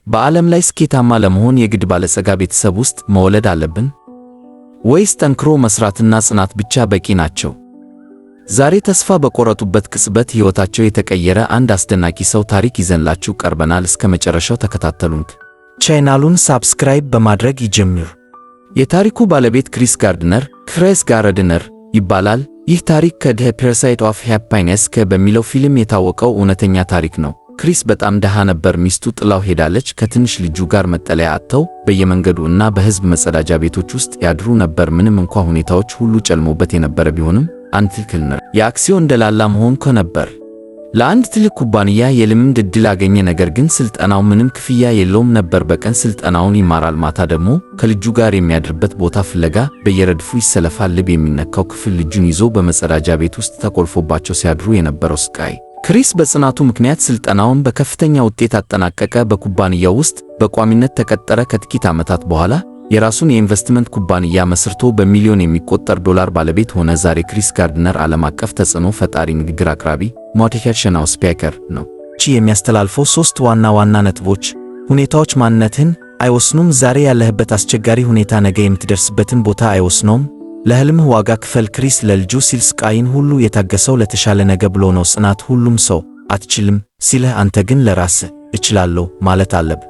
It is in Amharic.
በዓለም ላይ ስኬታማ ለመሆን የግድ ባለጸጋ ቤተሰብ ውስጥ መወለድ አለብን ወይስ ጠንክሮ መስራትና ጽናት ብቻ በቂ ናቸው? ዛሬ ተስፋ በቆረጡበት ቅጽበት ሕይወታቸው የተቀየረ አንድ አስደናቂ ሰው ታሪክ ይዘንላችሁ ቀርበናል። እስከ መጨረሻው ተከታተሉን። ቻናሉን subscribe በማድረግ ይጀምሩ። የታሪኩ ባለቤት ክሪስ ጋርድነር፣ ክሪስ ጋርድነር ይባላል። ይህ ታሪክ ከ The Pursuit of Happyness በሚለው ፊልም የታወቀው እውነተኛ ታሪክ ነው። ክሪስ በጣም ደሃ ነበር። ሚስቱ ጥላው ሄዳለች። ከትንሽ ልጁ ጋር መጠለያ አጥተው በየመንገዱ እና በሕዝብ መጸዳጃ ቤቶች ውስጥ ያድሩ ነበር። ምንም እንኳ ሁኔታዎች ሁሉ ጨልሞበት የነበረ ቢሆንም አንድ ትክክል የአክሲዮን ደላላ መሆን ነበር። ለአንድ ትልቅ ኩባንያ የልምምድ ዕድል አገኘ። ነገር ግን ስልጠናው ምንም ክፍያ የለውም ነበር። በቀን ስልጠናውን ይማራል፣ ማታ ደግሞ ከልጁ ጋር የሚያድርበት ቦታ ፍለጋ በየረድፉ ይሰለፋል። ልብ የሚነካው ክፍል ልጁን ይዞ በመጸዳጃ ቤት ውስጥ ተቆልፎባቸው ሲያድሩ የነበረው ስቃይ። ክሪስ በጽናቱ ምክንያት ስልጠናውን በከፍተኛ ውጤት አጠናቀቀ። በኩባንያው ውስጥ በቋሚነት ተቀጠረ። ከጥቂት ዓመታት በኋላ የራሱን የኢንቨስትመንት ኩባንያ መስርቶ በሚሊዮን የሚቆጠር ዶላር ባለቤት ሆነ። ዛሬ ክሪስ ጋርድነር ዓለም አቀፍ ተጽዕኖ ፈጣሪ፣ ንግግር አቅራቢ፣ motivational speaker ነው። ቺ የሚያስተላልፈው ሶስት ዋና ዋና ነጥቦች፦ ሁኔታዎች ማንነትህን አይወስኑም። ዛሬ ያለህበት አስቸጋሪ ሁኔታ ነገ የምትደርስበትን ቦታ አይወስነውም። ለህልምህ ዋጋ ክፈል። ክሪስ ለልጁ ሲል ስቃይን ሁሉ የታገሰው ለተሻለ ነገ ብሎ ነው። ጽናት። ሁሉም ሰው አትችልም ሲልህ አንተ ግን ለራስህ እችላለሁ ማለት አለብህ።